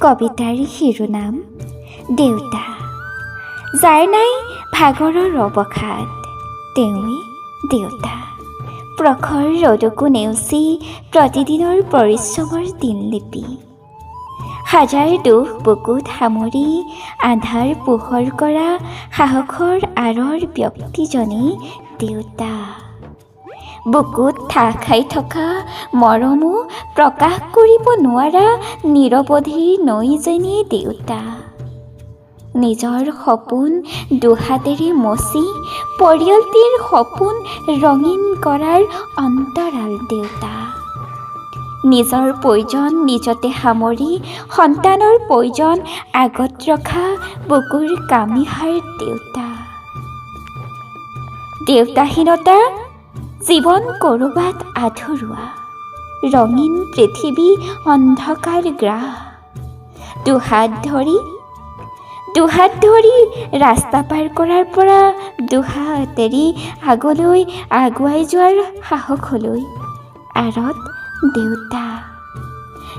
কবিতাৰ শিৰোনাম দেউতা। যাৰ নাই ভাগৰৰ অৱসাদ, তেওঁৱেই দেউতা। প্ৰখৰ ৰ'দকো নেওচি প্ৰতিদিনৰ পৰিশ্ৰমৰ দিনলিপি, হাজাৰ দুখ বুকুত সামৰি আন্ধাৰ পোহৰ কৰা সাহসৰ আঁৰৰ ব্যক্তিজনেই দেউতা। বুকুত ঠাহ খাই থকা মৰমো প্ৰকাশ কৰিব নোৱাৰা নিৰৱধিৰ নৈজনেই দেউতা। নিজৰ সপোন দুহাতেৰে মচি পৰিয়ালটিৰ সপোন ৰঙীন কৰাৰ অন্তৰাল দেউতা। নিজৰ প্ৰয়োজন নিজতে সামৰি সন্তানৰ প্ৰয়োজন আগত ৰখা বুকুৰ কামিহাৰ দেউতা। দেউতাহীনতা জীৱন ক'ৰবাত আধৰুৱা, ৰঙীন পৃথিৱী অন্ধকাৰ গ্ৰাস। দুহাত ধৰি ৰাস্তা পাৰ কৰাৰ পৰা দুহাত এৰি আগলৈ আগুৱাই যোৱাৰ সাহসলৈ আঁৰত দেউতা।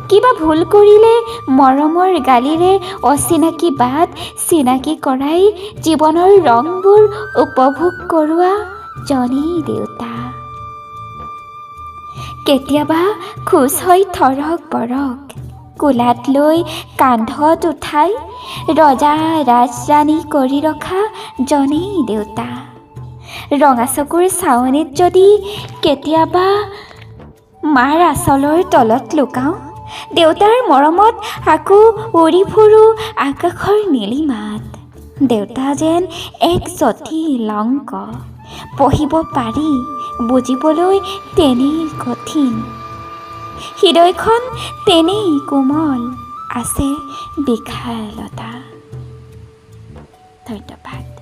কিবা ভুল কৰিলে মৰমৰ গালিৰে অচিনাকি বাট চিনাকি কৰাই জীৱনৰ ৰংবোৰ উপভোগ কৰোৱা জনেই দেউতা। কেতিয়াবা খোজ হৈ থৰক বৰক, কোলাত লৈ কান্ধত উঠাই ৰজা ৰাজৰাণী কৰি ৰখা জনেই দেউতা। ৰঙা চকুৰ চাৱনিত যদি কেতিয়াবা মাৰ আঁচলৰ তলত লুকাওঁ, দেউতাৰ মৰমত আকৌ উৰি ফুৰোঁ আকাশৰ নীলিমাত। দেউতা যেন এক জটিল অংক, পঢ়িব পাৰি, বুজিবলৈ তেনেই কঠিন। হৃদয়খন তেনেই কোমল, আছে বিশালতা। ধন্যবাদ।